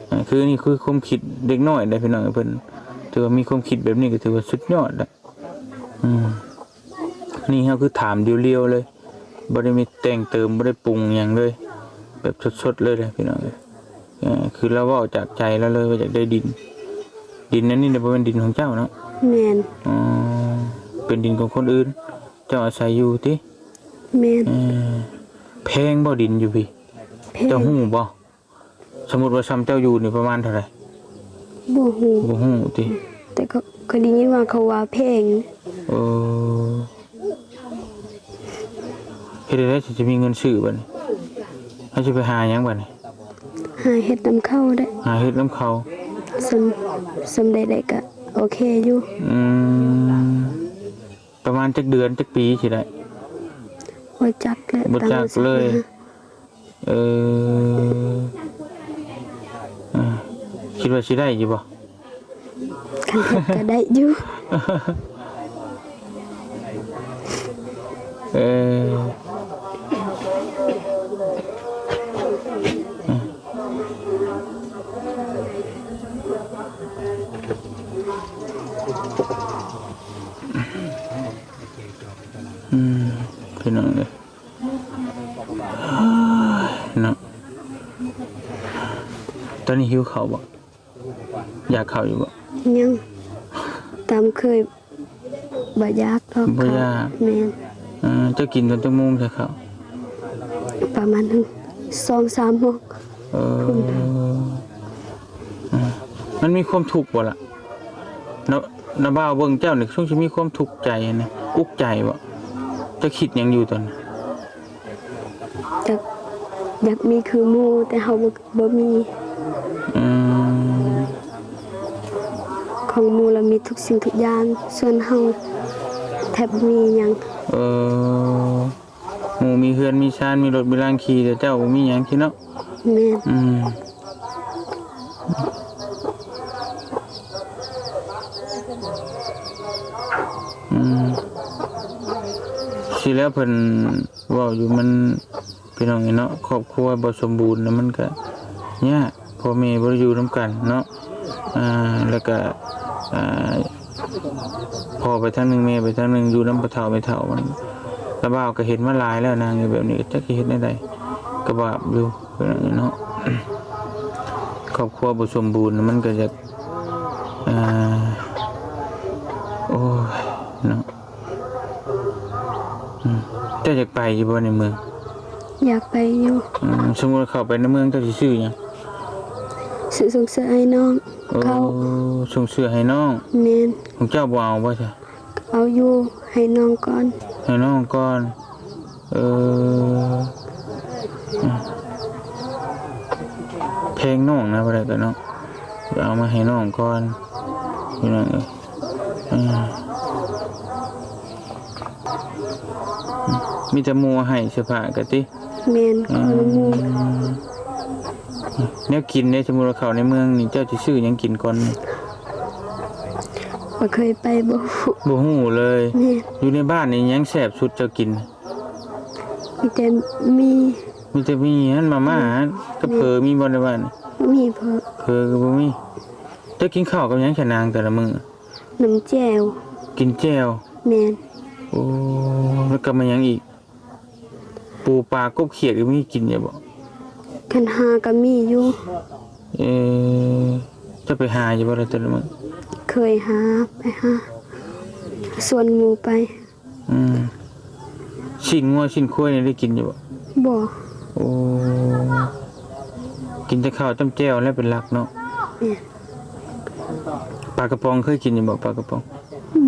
ເອີ ຄືນີ້ຄືຄວາມຄິດເດັກນ້ອຍເດ້ພີ່ນ້ອງ ເພິ່ນຖືວ່າມີຄວາມຄິດແບບນີ້ກະຖືວ່າສຸດຍອດແລ້ວ. ອືມ ນີ້ເຮົາຄືຖາມລຽວໆເລີຍ ບໍ່ໄດ້ມີແຕ່ງເຕີມ ບໍ່ໄດ້ປຸງຫຍັງເລີຍ ແບບສົດໆເລີຍເດ້ພີ່ນ້ອງເອີຍ. ເອີ ຄືລາວເວົ້າຈາກໃຈລາວເລີຍວ່າຢາກໄດ້ດິນ. ດິນອັນນີ້ນະບໍ່ແມ່ນດິນຂອງເຈົ້າເນາະ? ແມ່ນ. ອໍ ເປັນດິນຂອງຄົນອື່ນ ເຈົ້າອາໄສຢູ່ຕິ? ແມ່ນ. ເອີ ແພງບໍ່ດິນຢູ່ພີ້? ແພງ. ເຈົ້າຮູ້ບໍ່? ສົມມຸດວ່າຊ່ຳເຈົ້າຢູ່ນີ້ປະມານເທົ່າໃດ? ບໍ່ຮູ້. ບໍ່ຮູ້ຕິ? ແຕ່ກະ ກະໄດ້ຍິນວ່າເຂົາວ່າແພງ. ເອີ ເຮັດຈັ່ງໃດຊິມີເງິນຊື້ບາດນີ້? ເຮົາຊິໄປຫາຫຍັງບາດນີ້? ຫາເຮັດນຳເຂົາເດ້. ຫາເຮັດນຳເຂົາ. ສ່ຳ ສ່ຳໃດໄດ້ກະ ໂອເຄຢູ່. ອືມ ປະມານຈັກເດືອນ ຈັກປີຊິໄດ້? ບໍ່ຈັກແຫຼະ ບໍ່ຈັກເລີຍ. ເອີ ເອີ ຄິດວ່າຊິໄດ້ຢູ່ບໍ່? ຄັນເຮັດກໍໄດ້ຢູ່. ເອີ ອືມ ພີ່ນ້ອງເອີຍ ເນາະ. ຕອນນີ້ຫິວເຂົ້າບໍ່? ຢາກເຂົ້າຢູ່ບໍ່? ຍັງ ຕາມເຄີຍ ບໍ່ຢາກດອກ. ບໍ່ຢາກ. ແມ່ນ. ເອີ ເຈົ້າກິນຕອນຈັກໂມງຊະເຂົ້າ? ປະມານສອງສາມໂມງ. ເອີ ມັນມີຄວາມທຸກບໍ່ລະ? ນະ ນະບ່າວເບິ່ງເຈົ້ານີ້ ຊົງຊິມີຄວາມທຸກໃຈນະ ອຸກໃຈບໍ່? ເຈົ້າຄິດຫຍັງຢູ່ຕອນນີ້? ຢາກ ຢາກມີຄືໝູ່ ແຕ່ເຮົາບໍ່ ບໍ່ມີ. ອືມ ຂອງໝູ່ລະມີທຸກສິ່ງທຸກຢ່າງ ສ່ວນເຮົາແທບບໍ່ມີຫຍັງ. ເອີ ໝູ່ມີເຮືອນມີຊານ ມີລົດມີລາງຂີ່ ແຕ່ເຈົ້າບໍ່ມີຫຍັງຊີ້ເນາະ. ແມ່ນ. ອືມ ອືມ ຊິແລ້ວເພິ່ນເວົ້າຢູ່ ມັນ ພີ່ນ້ອງເອີຍເນາະ ຄອບຄົວບໍ່ສົມບູນນະ ມັນກະຍາກ ພໍ່ແມ່ບໍ່ໄດ້ຢູ່ນຳກັນເນາະ. ອ່າ ແລ້ວກະ ອ່າ ພໍ່ໄປທາງໜຶ່ງ ແມ່ໄປທາງໜຶ່ງ ຢູ່ນຳພໍ່ເຖົ້າແມ່ເຖົ້າ ມັນ ລະບ່າວກະເຫັນມາຫຼາຍແລ້ວ ນາງຢູ່ແບບນີ້ ກະຈັກຊິເຮັດແນວໃດ ກະບາບຢູ່ ພີ່ນ້ອງເອີຍເນາະ. ຄອບຄົວບໍ່ສົມບູນນະ ມັນກະຢາກ ອ່າ ໂອ້ຍ ເນາະ. ອືມ ເຈົ້າຢາກໄປຢູ່ບໍ່ໃນເມືອງ? ຢາກໄປຢູ່. ອືມ ສົມມຸດວ່າເຂົ້າໄປໃນເມືອງ ເຈົ້າຊິຊື້ຫຍັງ? ຊື້ຊົງເສື້ອໃຫ້ນ້ອງ. ໂອ້ ເຂົ້າ ຊົງເສື້ອໃຫ້ນ້ອງ. ແມ່ນ. ຂອງເຈົ້າບໍ່ເອົາບໍ່ຊະ? ເອົາຢູ່ ໃຫ້ນ້ອງກ່ອນ. ໃຫ້ນ້ອງກ່ອນ. ເອີ ອືມ ແພງນ້ອງນະ ບໍ່ໄດ້ກະເນາະ ເອົາມາໃຫ້ນ້ອງກ່ອນ ພີ່ນ້ອງເອີຍ. ອືມ ມີແຕ່ໝູ່ໃຫ້ເສື້ອຜ້າກະຕິ. ແມ່ນ ຂອງໝູ່. ອືມ ແນວກິນເດ້ ສົມມຸດວ່າເຂົ້າໃນເມືອງນີ້ ເຈົ້າຊິຊື້ຫຍັງກິນກ່ອນ? ບໍ່ເຄີຍໄປ ບໍ່ຮູ້ ບໍ່ຮູ້ເລີຍ. ແມ່ນ. ຢູ່ໃນບ້ານນີ້ຫຍັງແຊບສຸດເຈົ້າກິນ? ມີແຕ່ໝີ່. ມີແຕ່ໝີ່ຫັ້ນ ມາມ່າຫັ້ນ ກັບເຝີ ມີບໍ່ໃນບ້ານ? ບໍ່ມີເຝີ. ເຝີກະບໍ່ມີ. ເຈົ້າກິນເຂົ້າກັບຫຍັງຊະນາງແຕ່ລະມື້? ນ້ຳແຈ່ວ. ກິນແຈ່ວ. ແມ່ນ. ໂອ້ ແລ້ວກະມາຫຍັງອີກ? ປູປາກົບຂຽດກະມີກິນຢູ່ບໍ່? ຄັນຫາກະມີຢູ່. ເອີ ເຈົ້າໄປຫາຢູ່ບໍ່ລະແຕ່ລະມື້? ເຄີຍຫາ ໄປຫາ ຊວນໝູ່ໄປ. ອືມ ຊີ້ນງົວຊີ້ນຄວາຍນີ້ໄດ້ກິນຢູ່ບໍ່? ບໍ່. ໂອ້ ກິນແຕ່ເຂົ້າຈ້ຳແຈ່ວແລ້ວເປັນຫຼັກເນາະ. ແມ່ນ. ປາກະປ໋ອງເຄີຍກິນຢູ່ບໍ່? ປາກະປ໋ອງ.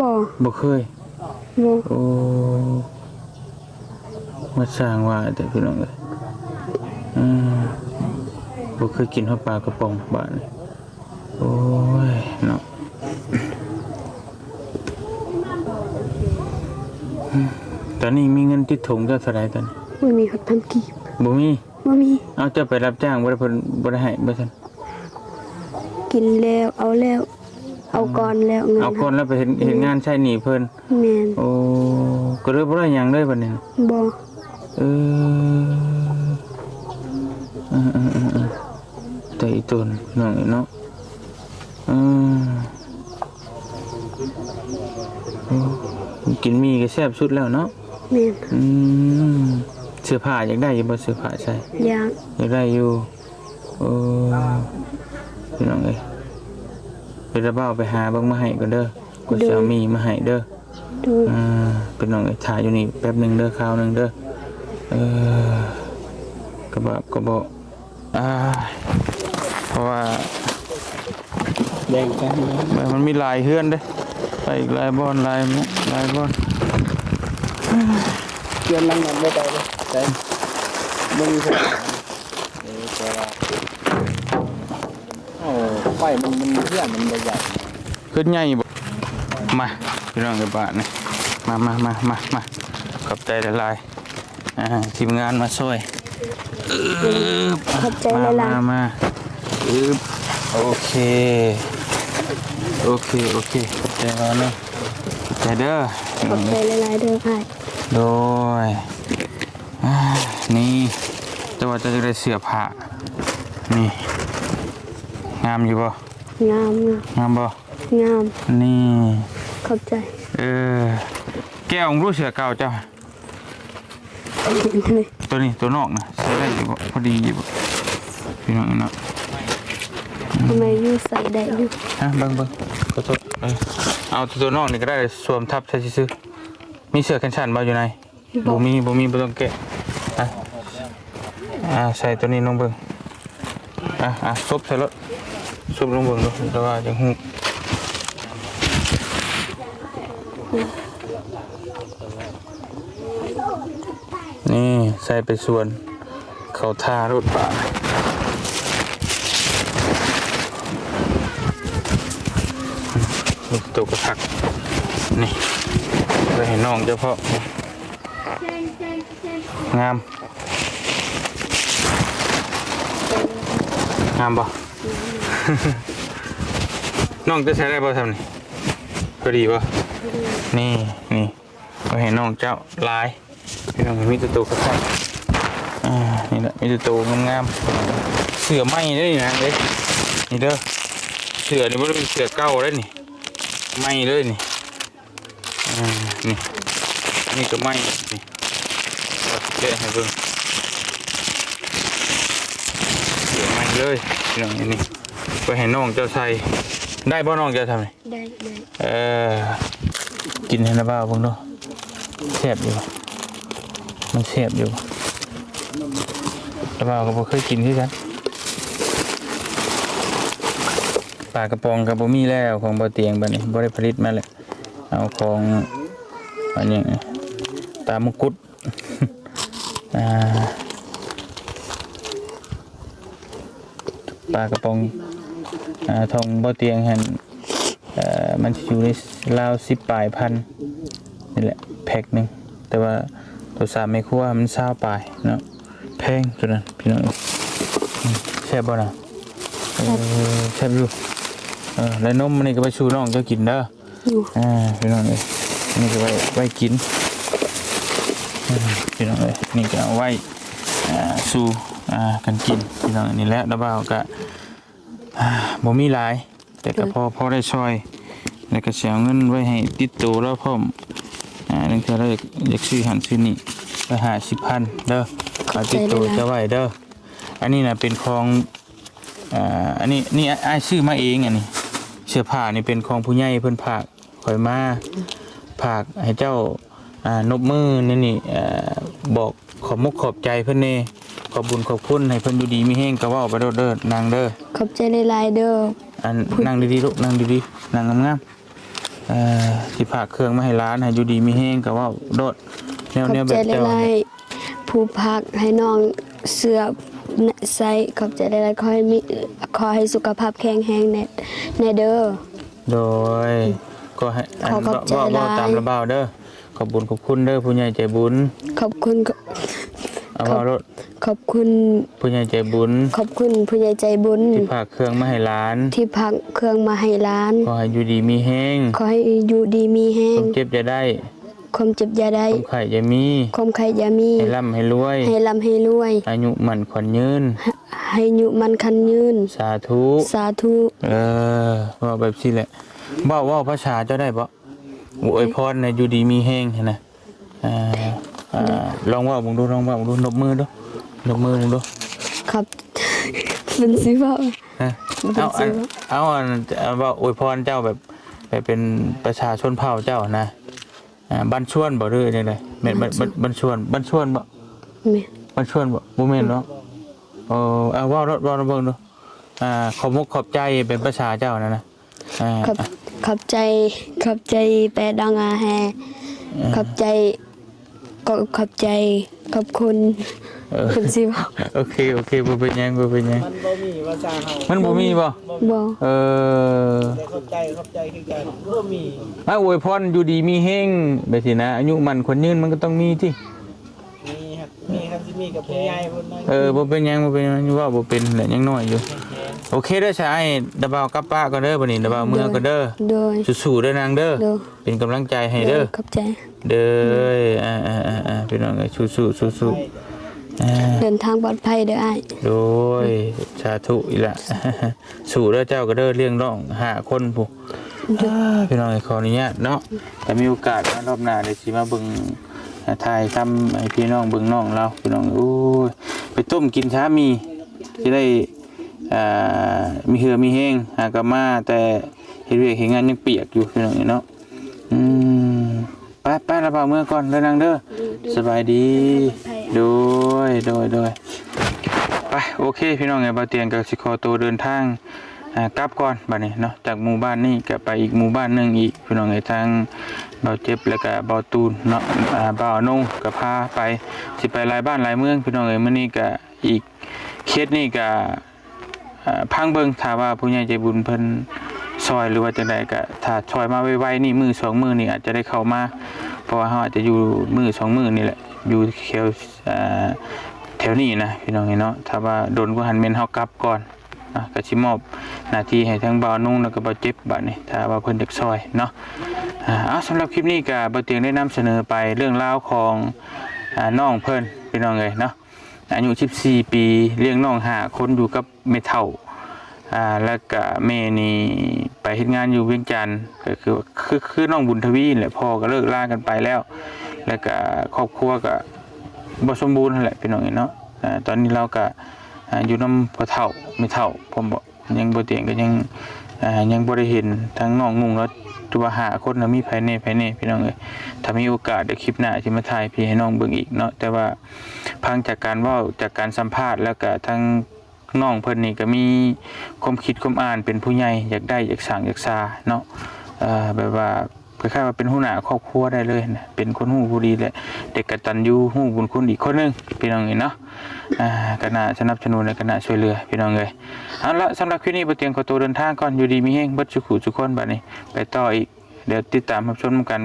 ບໍ່. ບໍ່ເຄີຍ. ບໍ່. ໂອ້ ມາສ້າງວ່າແຕ່ພີ່ນ້ອງເອີຍ. ອືມ ບໍ່ເຄີຍກິນຮອດປາກະປ໋ອງບາດນີ້. ໂອ້ຍເນາະ. ຕອນນີ້ມີເງິນຕິດຖົງເຈົ້າເທົ່າໃດຕອນນີ້? ບໍ່ມີຮອດພັນກີບ. ບໍ່ມີ? ບໍ່ມີ. ເອົາ ເຈົ້າໄປຮັບຈ້າງບໍ່ໄດ້ ເພິ່ນບໍ່ໄດ້ໃຫ້ບໍ່ຊັ້ນ? ກິນແລ້ວ ເອົາແລ້ວ ເອົາກ່ອນແລ້ວເງິນ. ເອົາກ່ອນແລ້ວໄປເຮັດ ເຮັດງານໃຊ້ໜີ້ເພິ່ນ. ແມ່ນ. ໂອ້ ກະເລີຍບໍ່ໄດ້ຫຍັງເລີຍບາດນີ້. ບໍ່. ເອີ ເອີໆໆ ແຕ່ອີ່ຕົນ ພີ່ນ້ອງເອີຍເນາະ. ເອີ ໂອ້ ກິນໝີ່ກະແຊບສຸດແລ້ວເນາະ. ແມ່ນ. ອືມ ເສື້ອຜ້າຢາກໄດ້ຢູ່ບໍ່? ເສື້ອຜ້າໃສ່ ຢາກ ຢາກໄດ້ຢູ່. ໂອ້ ພີ່ນ້ອງເອີຍ ດຽວລະບ່າວໄປຫາເບິ່ງມາໃຫ້ກ່ອນເດີ ກວ່າຊິເອົາໝີ່ມາໃຫ້ເດີ. ໂດຍ. ອ່າ ພີ່ນ້ອງເອີຍ ຖ້າຢູ່ນີ້ແປັບໜຶ່ງເດີ ຄາວໜຶ່ງເດີ. ເອີ ກະບາບກະເບາະ ອ່າ ເພາະວ່າ ແບ່ງກັນ ມັນມີຫຼາຍເຮືອນເດ້ ໄປອີກຫຼາຍບ່ອນ ຫຼາຍ ຫຼາຍບ່ອນ. ເຮືອນຫຼັງນັ້ນບໍ່ໄປເດ້ ໃສ ບໍ່ມີເຮືອນ. ເອີ ແຕ່ວ່າ ເອົາໄປ ມັນ ມັນເຮືອນມັນບໍ່ໃຫຍ່. ຕົວໃຫຍ່ບໍ່? ມາ ພີ່ນ້ອງເອີຍ ບາດນີ້ ມາ ມາ ມາ ມາ ມາ ຂອບໃຈຫຼາຍໆ ອ່າ ທີມງານມາຊ່ອຍ ອືບ ຂອບໃຈຫຼາຍໆ ມາ ມາ ມາ ອືບ ໂອເຄ ໂອເຄ ໂອເຄ ຂອບໃຈຫຼາຍເນາະ ຂອບໃຈເດີ ຂອບໃຈຫຼາຍໆເດີອ້າຍ ໂດຍ ອ່າ ນີ້ ແຕ່ວ່າເຈົ້າຈະໄດ້ເສື້ອຜ້າ ນີ້ ງາມຢູ່ບໍ່? ງາມ ງາມບໍ່? ງາມ ນີ້ ຂອບໃຈ ເອີ ແກະອອກດູເສື້ອເກົ່າເຈົ້າ ໂຕນີ້ ໂຕນອກນະ ໃສ່ໄດ້ຢູ່ບໍ່? ພໍດີຢູ່ບໍ່? ພີ່ນ້ອງເນາະ ທຳໄມຢູ່ໃສ່ໄດ້ຢູ່ ຮະ ເບິ່ງ ເບິ່ງ ຂໍໂທດ ເອີ ເອົາໂຕນອກນີ້ກໍໄດ້ ສວມທັບໃສ່ຊື່ໆ ມີເສື້ອແຂນສັ້ນບໍ່ຢູ່ໃນ? ບໍ່ ບໍ່ມີ ບໍ່ມີ ບໍ່ຕ້ອງແກະ ອ່ະ ອ່າ ໃສ່ໂຕນີ້ລອງເບິ່ງ ອ່ະ ອ່ະ ສົບໃສ່ໂລດ ສົບລອງເບິ່ງດູ ແຕ່ວ່າຈັ່ງຮູ້ ນີ້ ໃສ່ໄປສວນ ເຂົ້າທ່າໂລດບາດ ໂຕກະຄັກ ນີ້ ໄວ້ໃຫ້ນ້ອງເຈົ້າເພາະ ງາມ ງາມບໍ່? ນ້ອງຈະໃສ່ໄດ້ບໍ່ຊ່ຳນີ້? ພໍດີບໍ່? ນີ້ ນີ້ ໄວ້ໃຫ້ນ້ອງເຈົ້າຫຼາຍ ພີ່ນ້ອງ ມີແຕ່ໂຕຄັກໆ ອ່າ ນີ້ແຫຼະ ມີແຕ່ໂຕງາມໆ ເສື້ອໃໝ່ເດ້ນີ້ນາງເດ້ ນີ້ເດີ ເສື້ອນີ້ບໍ່ໄດ້ເປັນເສື້ອເກົ່າເດ້ນີ້ ໃໝ່ເລີຍນີ້ ອ່າ ນີ້ ນີ້ກໍໃໝ່ ນີ້ ແກະໃຫ້ເບິ່ງ ເສື້ອໃໝ່ເລີຍ ພີ່ນ້ອງ ນີ້ ໄວ້ໃຫ້ນ້ອງເຈົ້າໃສ່ ໄດ້ບໍ່ນ້ອງເຈົ້າຊ່ຳນີ້? ໄດ້ ໄດ້ ເອີ ກິນໃຫ້ນ້າບ່າວເບິ່ງດູ ແຊບຢູ່ບໍ່? ມັນແຊບຢູ່ບໍ່? ນ້າບ່າວກໍບໍ່ເຄີຍກິນຄືກັນ ປາກະປ໋ອງກໍບໍ່ມີແລ້ວ ຂອງບໍ່ຕຽງ ບັດນີ້ບໍ່ໄດ້ຜະລິດມາແລ້ວ ເອົາຂອງ ອັນຫຍັງ ຕາມຸກຸດ ອ່າ ປາກະປ໋ອງ ອ່າ ຂອງບໍ່ຕຽງຫັ້ນ ເອີ ມັນຊິຢູ່ໃນລາວສິບປາຍພັນນີ້ແຫຼະ ແພັກໜຶ່ງ ແຕ່ວ່າໂຕສາມແມ່ຄົວມັນຊາວປາຍເນາະ ແພງໂຕນັ້ນ ພີ່ນ້ອງເອີຍ ອືມ ແຊບບໍ່ນະ? ເອີ ແຊບຢູ່ ເອີ ແລະນົມອັນນີ້ກໍໄປສູ່ນ້ອງເຈົ້າກິນເດີ ຢູ່ ອ່າ ພີ່ນ້ອງເອີຍ ອັນນີ້ກໍໄວ້ ໄວ້ກິນ ອ່າ ພີ່ນ້ອງເອີຍ ນີ້ກໍເອົາໄວ້ ອ່າ ສູ່ ອ່າ ກັນກິນ ພີ່ນ້ອງ ນີ້ແຫຼະ ລະບ່າວກໍ ອ່າ ບໍ່ມີຫຼາຍ ແຕ່ກໍພໍ ພໍໄດ້ຊ່ອຍ ແລ້ວກໍຊິເອົາເງິນໄວ້ໃຫ້ຕິດໂຕລາວພ້ອມ ອ່າ ລາງເທື່ອລາວຢາກ ຢາກຊື້ຫັ້ນຊື້ນີ້ ໄວ້ຫ້າສິບພັນເດີ ເອົາຕິດໂຕເຈົ້າໄວ້ເດີ ອັນນີ້ນະເປັນຂອງ ອ່າ ອັນນີ້ ນີ້ອ້າຍ ອ້າຍຊື້ມາເອງ ອັນນີ້ ເສື້ອຜ້ານີ້ເປັນຂອງຜູ້ໃຫຍ່ເພິ່ນຝາກຂ້ອຍມາ ຝາກໃຫ້ເຈົ້າ ອ່າ ນົບມືໃນນີ້ ເອີ ບອກຂອບມຸກຂອບໃຈເພິ່ນແດ່ ຂອບບຸນຂອບຄຸນ ໃຫ້ເພິ່ນຢູ່ດີມີແຮງ ກໍເວົ້າໄປໂລດເດີນາງເດີ ຂອບໃຈຫຼາຍໆເດີ ອັນ ນັ່ງດີໆລູກ ນັ່ງດີໆ ນັ່ງງາມໆ ເອີ ຊິຝາກເຄື່ອງມາໃຫ້ຫຼານ ໃຫ້ຢູ່ດີມີແຮງ ກໍເວົ້າໂລດ ແນວ ແນວແບບເຈົ້າ ຂອບໃຈຫຼາຍໆ ຜູ້ຝາກໃຫ້ນ້ອງເສື້ອໃສ່ ຂອບໃຈຫຼາຍໆ ຂໍໃຫ້ມີ ຂໍໃຫ້ສຸຂະພາບແຂງແຮງແດ່ ແດ່ເດີ ໂດຍ ຂໍໃຫ້ ອັນ ເວົ້າ ເວົ້າຕາມລະບ່າວເດີ ຂອບບຸນຂອບຄຸນເດີ ຜູ້ໃຫຍ່ໃຈບຸນ ຂອບຄຸນ ເອົາເວົ້າໂລດ ຂອບຄຸນຜູ້ໃຫຍ່ໃຈບຸນ ຂອບຄຸນຜູ້ໃຫຍ່ໃຈບຸນ ທີ່ຝາກເຄື່ອງມາໃຫ້ຫຼານ ທີ່ຝາກເຄື່ອງມາໃຫ້ຫຼານ ຂໍໃຫ້ຢູ່ດີມີແຮງ ຂໍໃຫ້ຢູ່ດີມີແຮງ ຄວາມເຈັບຢ່າໄດ້ ຄວາມເຈັບຢ່າໄດ້ ຄວາມໄຂ້ຢ່າມີ ຄວາມໄຂ້ຢ່າມີ ໃຫ້ລ່ຳໃຫ້ລວຍ ໃຫ້ລ່ຳໃຫ້ລວຍ ອາຍຸໝັ້ນຂວັນຍືນ ໃຫ້ ໃຫ້ອາຍຸໝັ້ນຂວັນຍືນ ສາທຸ ສາທຸ ເອີ ເວົ້າແບບຊີ້ແຫຼະ ເວົ້າ ເວົ້າພາສາເຈົ້າໄດ້ບໍ່? ອວຍພອນໃຫ້ຢູ່ດີມີແຮງຫັ້ນນະ ອ່າ ອ່າ ລອງເວົ້າເບິ່ງດູ ລອງເວົ້າເບິ່ງດູ ນົບມືດູ ນົບມືເບິ່ງດູ ຄັບ ເພິ່ນຊິເວົ້າ ຮະ ເອົາ ເອົາ ເອົາ ເວົ້າອວຍພອນເຈົ້າແບບ ແບບເປັນປະຊາຊົນເຜົ່າເຈົ້ານະ ອ່າ ບ້ານຊວນບໍ່ ຫຼືຈັ່ງໃດ? ແມ່ນ ບ້ານຊວນ ບ້ານຊວນ ບ້ານຊວນບໍ່? ແມ່ນ ບ້ານຊວນບໍ່? ບໍ່ແມ່ນເນາະ ເອີ ເອົາ ເວົ້າໂລດ ເວົ້າເບິ່ງດູ ອ່າ ຂອບມຸກຂອບໃຈເປັນພາສາເຈົ້ານັ້ນນະ ອ່າ ຂອບ ຂອບໃຈ ຂອບໃຈແປດອງອາແຮ ເອີ ຂອບໃຈ ກໍຂອບໃຈ ຂອບຄຸນ ເອີ ເພິ່ນຊິເວົ້າ ໂອເຄ ໂອເຄ ບໍ່ເປັນຫຍັງ ບໍ່ເປັນຫຍັງ ມັນບໍ່ມີພາສາເຮົາ ມັນບໍ່ມີບໍ່? ບໍ່ ເອີ ແຕ່ຂອບໃຈ ຂອບໃຈຄືກັນ ບໍ່ມີ ມາອວຍພອນຢູ່ດີມີແຮງແບບຊີ້ນະ ອາຍຸໝັ້ນຂວັນຍືນ ມັນກໍຕ້ອງມີຕິ ມີ ມີ ຄັນຊິມີກັບຜູ້ໃຫຍ່ພຸ້ນ ເອີ ບໍ່ເປັນຫຍັງ ບໍ່ເປັນຫຍັງ ເວົ້າບໍ່ເປັນແຫຼະ ຍັງນ້ອຍຢູ່ ໂອເຄເດີ ຊະ ອ້າຍດາບ່າວກັບປະກ່ອນເດີ ບັດນີ້ດາບ່າວເມືອກ່ອນເດີ ໂດຍ ສູ້ໆເດີນາງເດີ ໂດຍ ເປັນກຳລັງໃຈໃຫ້ເດີ ໂດຍ ຂອບໃຈ ເດີ ອ່າໆໆໆ ພີ່ນ້ອງເອີຍ ສູ້ໆ ສູ້ໆ ອ່າ ເດີນທາງປອດໄພເດີອ້າຍ ໂດຍ ສາທຸອີ່ຫຼະ ສູ້ເດີ ເຈົ້າກໍເດີ ລ້ຽງນ້ອງຫ້າຄົນພຸ້ນ ໂດຍ ອ່າ ພີ່ນ້ອງເອີຍ ຂໍອະນຸຍາດເນາະ ຖ້າມີໂອກາດມາລອບໜ້າ ດຽວຊິມາເບິ່ງ ອ່າ ຖ່າຍທຳໃຫ້ພີ່ນ້ອງເບິ່ງນ້ອງລາວ ພີ່ນ້ອງ ໂອ້ຍ ໄປຕົ້ມກິນຊາມີ ຊິໄດ້ ອ່າ ມີເຫື່ອມີແຮງ ຫາກັບມາແຕ່ເຮັດວຽກເຮັດງານຍັງປຽກຢູ່ ພີ່ນ້ອງເອີຍເນາະ ອືມ ໄປໆ ລະບ່າວເມືອກ່ອນເດີນາງເດີ ສະບາຍດີ ໂດຍ ໂດຍ ໂດຍ ໄປ ໂອເຄ ພີ່ນ້ອງເອີຍ ບ່າວຕຽງກໍຊິຂໍໂຕເດີນທາງ ອ່າ ກັບກ່ອນບັດນີ້ເນາະ ຈາກໝູ່ບ້ານນີ້ກໍໄປອີກໝູ່ບ້ານໜຶ່ງອີກ ພີ່ນ້ອງເອີຍ ທາງບ່າວເຈັບ ແລ້ວກໍບ່າວຕູນເນາະ ອ່າ ບ່າວອານົງກໍພາໄປ ຊິໄປຫຼາຍບ້ານຫຼາຍເມືອງ ພີ່ນ້ອງເອີຍ ມື້ນີ້ກໍອີກເຂດນີ້ກໍ ອ່າ ຟັງເບິ່ງ ຖ້າວ່າຜູ້ໃຫຍ່ໃຈບຸນເພິ່ນຊ່ອຍ ຫຼືວ່າຈັ່ງໃດ ກໍຖ້າຊ່ອຍມາໄວໆນີ້ ມື້ສອງມື້ນີ້ອາດຈະໄດ້ເຂົ້າມາ ເພາະວ່າເຮົາອາດຈະຢູ່ມື້ສອງມື້ນີ້ແຫຼະ ຢູ່ແຖວ ອ່າ ແຖວນີ້ນະ ພີ່ນ້ອງເອີຍເນາະ ຖ້າວ່າດົນກວ່າຫັ້ນແມ່ນເຮົາກັບກ່ອນ ອ່າ ກໍຊິມອບໜ້າທີ່ໃຫ້ທັງບ່າວນຸ່ງ ແລ້ວກໍບ່າວເຈັບ ບາດນີ້ ຖ້າວ່າເພິ່ນຢາກຊ່ອຍເນາະ ອ່າ ເອົາ ສຳລັບຄລິບນີ້ກໍບ່າວຕຽງໄດ້ນຳສະເໜີໄປເລື່ອງລາວຂອງ ອ່າ ນ້ອງເພິ່ນ ພີ່ນ້ອງເອີຍເນາະ ອາຍຸສິບສີ່ປີ ລ້ຽງນ້ອງຫ້າຄົນ ຢູ່ກັບແມ່ເຖົ້າ ອ່າ ແລ້ວກະແມ່ນີ້ໄປເຮັດງານຢູ່ວຽງຈັນ ກໍຄື ຄື ຄືນ້ອງບຸນທະວີນີ້ແຫຼະ ພໍ່ກໍເລີກລາກັນໄປແລ້ວ ແລ້ວກະຄອບຄົວກໍບໍ່ສົມບູນຫັ້ນແຫຼະ ພີ່ນ້ອງເອີຍເນາະ ອ່າ ຕອນນີ້ລາວກໍ ອ່າ ຢູ່ນຳພໍ່ເຖົ້າແມ່ເຖົ້າ ຜົມບອກ ຍັງບໍ່ຕຽງກໍຍັງ ອ່າ ຍັງບໍ່ໄດ້ເຫັນທັງນ້ອງນຸ່ງແລ້ວ ຖືວ່າຫ້າຄົນນະ ມີໃຜແດ່ ໃຜແດ່ ພີ່ນ້ອງເອີຍ ຖ້າມີໂອກາດດຽວຄລິບໜ້າຊິມາຖ່າຍໃຫ້ພີ່ໃຫ້ນ້ອງເບິ່ງອີກເນາະ ແຕ່ວ່າຟັງຈາກການເວົ້າ ຈາກການສຳພາດ ແລ້ວກະທັງ ນ້ອງເພິ່ນນີ້ກໍມີຄວາມຄິດຄວາມອ່ານເປັນຜູ້ໃຫຍ່ ຢາກໄດ້ ຢາກສ້າງ ຢາກສາເນາະ ເອີ ແບບວ່າຄ້າຍໆວ່າເປັນຫົວໜ້າຄອບຄົວໄດ້ເລີຍນະ ເປັນຄົນຮູ້ຜູ້ດີ ແລະ ເດັກກະຕັນຍູຮູ້ບຸນຄຸນອີກຄົນໜຶ່ງ ພີ່ນ້ອງເອີຍເນາະ ອ່າ ກໍໜ້າສະໜັບສະໜູນ ແລະ ກໍໜ້າຊ່ວຍເຫຼືອ ພີ່ນ້ອງເອີຍ ເອົາລະ ສຳລັບຄລິບນີ້ ບ່າວຕຽງຂໍໂຕເດີນທາງກ່ອນ ຢູ່ດີມີແຮງເບິດສູ່ຜູ້ສູ່ຄົນ ບາດນີ້ໄປຕໍ່ອີກ ດຽວຕິດຕາມຮັບຊົມນຳກັນ.